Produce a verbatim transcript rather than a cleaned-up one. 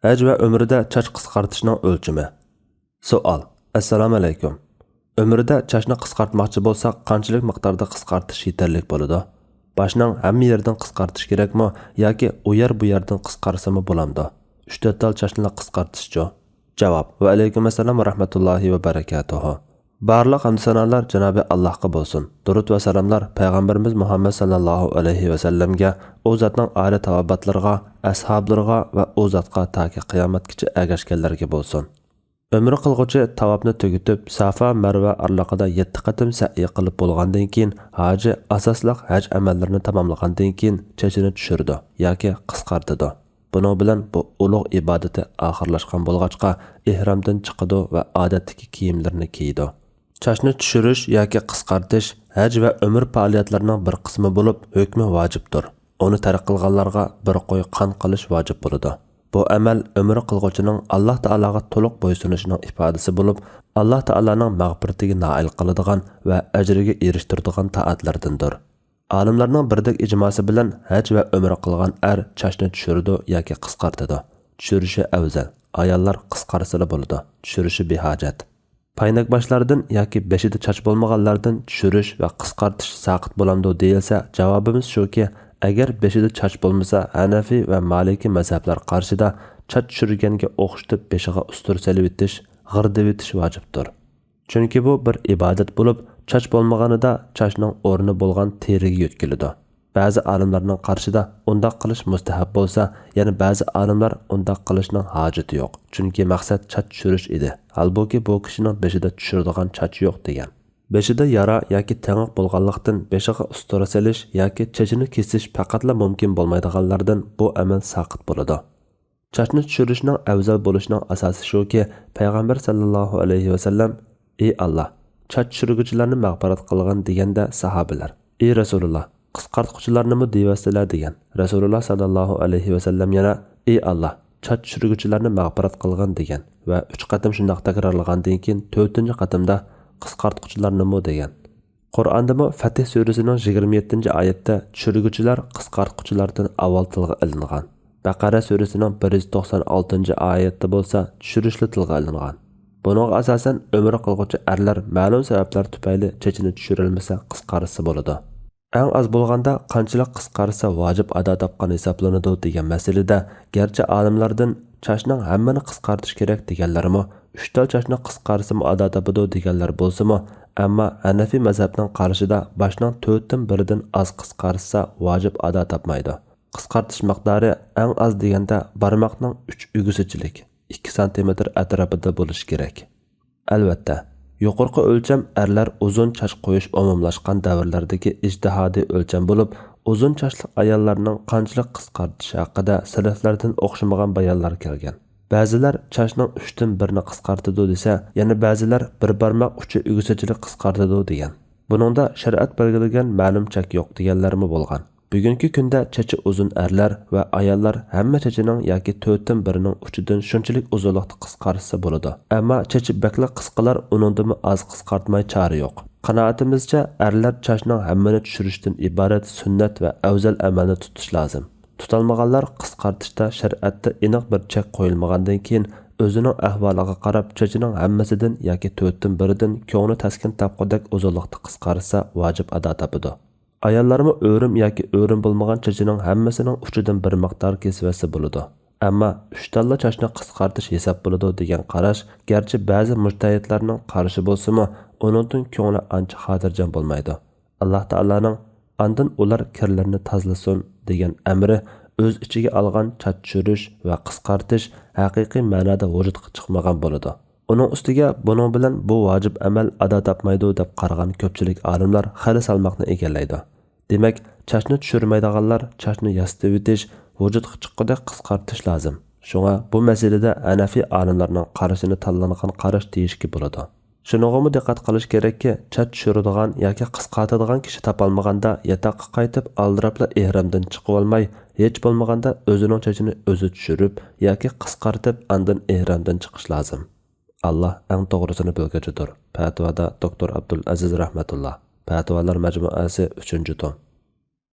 ھەج ۋە ئۆمرىدە چاچ قىسقارتىشنىڭ ئۆلچىمى. سوئال. ئەسسالامۇئەلەيكۇم. ئۆمرىدە چاچنى قىسقارتماقچى بولساق، قانچىلىك مىقداردا قىسقارتىش يېتەرلىك بولىدۇ؟ باشنىڭ ھەممە يېرىدىن قىسقارتىش كېرەكمۇ ياكى ئۇ يەر بۇ يەردىن قىسقارسىمۇ بولامدۇ؟ ئۈچ تۆت تال چاچنىلا قىسقارتىشچۇ؟ جاۋاب. ۋەئەلەيكۇم ئەسسالام ۋە رەھمەتۇللاھى ۋە بەرەكاتۇھۇ. بارلىق ھەمدۇ سانالار جانابى ئاللاھقا بولسۇن. دۇرۇت ۋە سالاملار پەيغەمبىرىمىز مۇھەممەد ساللاللاھۇ ئەلەيھى ۋەسەللەمگە، ئۇ زاتنىڭ ئالى تاۋابىئاتلىرىغا، ئەسھابلىرىغا ۋە ئۇ زاتقا تاكى قىيامەتكىچە ئەگەشكەنلەرگە بولسۇن. ئۆمرە قىلغۇچى تاۋاپنى تۈگىتىپ، سافا، مەرۋە ئارىلىقىدا يەتتە قېتىم سەئيى قىلىپ بولغاندىن كېيىن، ھاجى ئاساسلىق ھەج ئەمەللىرىنى تاماملىغاندىن كېيىن چېچىنى چۈشۈرىدۇ ياكى قىسقارتىدۇ. بۇنىڭ بىلەن بۇ ئۇلۇغ ئىبادىتى ئاخىرلاشقان بولغاچقا، ئېھرامدىن چىقىدۇ ۋە ئادەتتىكى كىيىملىرىنى كىيىدۇ. چاچنى چۈشۈرۈش ياكى قىسقارتىش ھەج ۋە ئۆمرە پائالىيەتلىرىنىڭ بىر قىسمى بولۇپ، ھۆكمى ۋاجىپتۇر. ئۇنى تەرك قىلغانلارغا بىر قوي قان قىلىش ۋاجىپ بولىدۇ. بۇ ئەمەل ئۆمرە قىلغۇچىنىڭ ئاللاھ تائالاغا تولۇق بويسۇنۇشىنىڭ ئىپادىسى بولۇپ، ئاللاھ تائالانىڭ مەغپىرىتىگە نائىل قىلىدىغان ۋە ئەجرىگە ئېرىشتۈرىدىغان تائەتلەردىندۇر. ئالىملارنىڭ بىردەك ئىجماسى بىلەن ھەج ۋە ئۆمرە قىلغان ئەر چاچنى چۈشۈرىدۇ ياكى قىسقارتىدۇ. چۈشۈرۈشى ئەۋزەل. ئاياللار قىسقارتسىلا بولىدۇ. چۈشۈرۈشى بىھاجەت. پاينەك باشلاردىن ياكى بېشىدا چاچ بولمىغانلاردىن چۈشۈرۈش ۋە قىسقارتىش ساقىت بولامدۇ دېيىلسە، جاۋابىمىز شۇكى، ئەگەر بېشىدا چاچ بولمىسا، ھەنەفىي ۋە مالىكىي مەزھەپلەر قارىشىدا چاچ چۈشۈرگەنگە ئوخشىتىپ بېشىغا ئۇستۇرا سېلىۋېتىش، غىردىۋېتىش ۋاجىپتۇر. چۈنكى بۇ بىر ئىبادەت بولۇپ، چاچ بولمىغانىدا چاچنىڭ ئورنى بولغان تېرىگە يۆتكىلىدۇ. بەزى ئالىملارنىڭ قارىشىدا ئۇنداق قىلىش مۇستەھەب بولسا، يەنە بەزى ئالىملار ئۇنداق قىلىشنىڭ ھاجىتى يوق، چۈنكى مەقسەت چاچ چۈشۈرۈش ئىدى. ھالبۇكى، بۇ كىشىنىڭ بېشىدا چۈشۈرىدىغان چاچ يوق دېگەن. بېشىدا يارا ياكى تېڭىق بولغانلىقتىن، بېشىغا ئۇستۇرا سېلىش ياكى چېچىنى كېسىش پەقەتلا مۇمكىن بولمايدىغانلاردىن بۇ ئەمەل ساقىت بولىدۇ. چاچنى چۈشۈرۈشنىڭ ئەۋزەل بولۇشىنىڭ ئاساسى شۇكى، پەيغەمبەر ساللاللاھۇ ئەلەيھى ۋەسەللەم، ئى ئاللا، چاچ چۈشۈرگۈچىلەرنى مەغپىرەت قىلغىن دېگەندە، ساھابىلەر، ئى رەسۇلۇللا، قىسقارتقۇچىلارنىمۇ دېيىۋەتسىلە دېگەن. رەسۇلۇللا ساللاللاھۇ ئەلەيھى ۋەسەللەم يەنە، ئى ئاللا، چاچ چۈشۈرگۈچىلەرنى مەغپىرەت قىلغىن دېگەن ۋە ئۈچ قېتىم شۇنداق تەكرارلىغاندىن كېيىن، تۆتىنچى قېتىمدا قىسقارتقۇچىلارنىمۇ دېگەن. قۇرئاندىمۇ فەتھ سۈرىسىنىڭ يىگىرمە يەتتىنچى ئايەتتە چۈشۈرگۈچىلەر قىسقارتقۇچىلاردىن ئاۋۋال تىلغا ئېلىنغان. بەقەرە سۈرىسىنىڭ بىر يۈز توقسان ئالتىنچى ئايەتتە بولسا چۈشۈرۈشلا تىلغا ئېلىنغان. بۇنىڭغا ئاساسەن، ئۆمرە قىلغۇچى ئەرلەر مەلۇم سەۋەبلەر تۈپەيلى چېچىنى چۈشۈرەلمىسە، قىسقارتسا بولىدۇ. ئەڭ ئاز بولغاندا قانچىلىك قىسقارتسا ۋاجىپ ئادا تاپقان ھېسابلىنىدۇ دېگەن مەسىلىدە، گەرچە ئالىملاردىن چاچنىڭ ھەممىنى قىسقارتىش كېرەك دېگەنلەرمۇ، ئۈچ تال چاچنى قىسقارتسىمۇ ئادا تاپىدۇ دېگەنلەر بولسىمۇ، ئەمما ھەنەفىي مەزھەپنىڭ قارىشىدا باشنىڭ تۆتتىن بىرىدىن ئاز قىسقارتسا ۋاجىپ ئادا تاپمايدۇ. قىسقارتىش مىقدارى ئەڭ ئاز دېگەندە بارماقنىڭ ئۈچ ئۈگىسىچىلىك، ئىككى سانتىمېتىر ئەتراپىدا بولۇشى كېرەك. ئەلۋەتتە، يۇقىرىقى ئۆلچەم ئەرلەر ئۇزۇن چاچ قويۇش ئومۇملاشقان دەۋرلەردىكى ئىجتىھادىي ئۆلچەم بولۇپ، ئۇزۇن چاچلىق ئاياللارنىڭ قانچىلىك قىسقارتىشى ھەققىدە سەلەفلەردىن ئوخشىمىغان بايانلار كەلگەن. بەزىلەر چاچنىڭ ئۈچتىن بىرىنى قىسقارتىدۇ دېسە، يەنە بەزىلەر بىر بارماق ئۇچى ئۈگىسىچىلىك قىسقارتىدۇ دېگەن. بۇنىڭدا شەرىئەت بەلگىلىگەن مەلۇم چەك يوق دېگەنلەرمۇ بولغان. بۈگۈنكى كۈندە چېچى ئۇزۇن ئەرلەر ۋە ئاياللار ھەممە چېچىنىڭ ياكى تۆتتىن بىرىنىڭ ئۇچىدىن شۇنچىلىك ئۇزۇنلۇقتا قىسقارتسا بولىدۇ. ئەمما چېچى بەكلا قىسقىلار ئۇنىڭدىنمۇ ئاز قىسقارتماي چارە يوق. قانائىتىمىزچە، ئەرلەر چاچنىڭ ھەممىنى چۈشۈرۈشتىن ئىبارەت سۈننەت ۋە ئەۋزەل ئەمەلنى تۇتۇش لازىم. تۇتالمىغانلار قىسقارتىشتا شەرىئەتتە ئېنىق بىر چەك قويۇلمىغاندىن كېيىن، ئۆزىنىڭ ئەھۋالىغا قاراپ چېچىنىڭ ھەممىسىدىن ياكى تۆتتىن بىرىدىن كۆڭلى تەسكىن تاپقۇدەك ئۇزۇنلۇقتا قىسقارتسا ۋاجىپ ئادا تاپىدۇ. ئاياللارمۇ ئۆرۈم ياكى ئۆرۈم بولمىغان چېچىنىڭ ھەممىسىنىڭ ئۇچىدىن بىر مىقدار كېسىۋەتسە بولىدۇ. ئەمما ئۈچ تاللا چاچنى قىسقارتىش ھېساب بولىدۇ دېگەن قاراش گەرچە بەزى مۇجتەھىدلەرنىڭ قارىشى بولسىمۇ، ئۇنىڭدىن كۆڭلى ئانچە خاتىرجەم بولمايدۇ. ئاللاھ تائالانىڭ، ئاندىن ئۇلار كىرلىرىنى تازىلىسۇن، دېگەن ئەمرى ئۆز ئىچىگە ئالغان چاچ چۈشۈرۈش ۋە قىسقارتىش ھەقىقىي مەنادا ۋۇجۇدقا چىقمىغان بولىدۇ. ئۇنىڭ ئۈستىگە بۇنىڭ بىلەن بۇ ۋاجىپ ئەمەل ئادا تاپمايدۇ دەپ قارىغان كۆپچىلىك ئالىملار خېلى سالماقنى ئىگىلەيدۇ. دېمەك، چاچنى چۈشۈرمەيدىغانلار چاچنى ياسىتىۋېتىش، ۋۇجۇدقا چىققۇدەك قىسقارتىش لازىم. شۇڭا بۇ مەسىلىدە ھەنەفىي ئالىملارنىڭ قارىشىنى تاللانغان قاراش دېيىشكە بولىدۇ. شۇنىڭغىمۇ دىققەت قىلىش كېرەككى، چاچ چۈشۈرىدىغان ياكى قىسقارتىدىغان كىشى تاپالمىغاندا، ياتاققا قايتىپ، ئالدىراپلا ئېھرامدىن چىقىۋالماي، ھېچ بولمىغاندا ئۆزىنىڭ چېچىنى ئۆزى چۈشۈرۈپ ياكى قىسقارتىپ، ئاندىن ئېھرامدىن چىقىش لازىم. ئاللاھ ئەڭ توغرىسىنى بىلگۈچىدۇر. پەتىۋادا دوكتور ئابدۇلئەزىز رەھمەتۇللا. پەتىۋالار مەجمۇئەسى، ئۈچىنچى توم.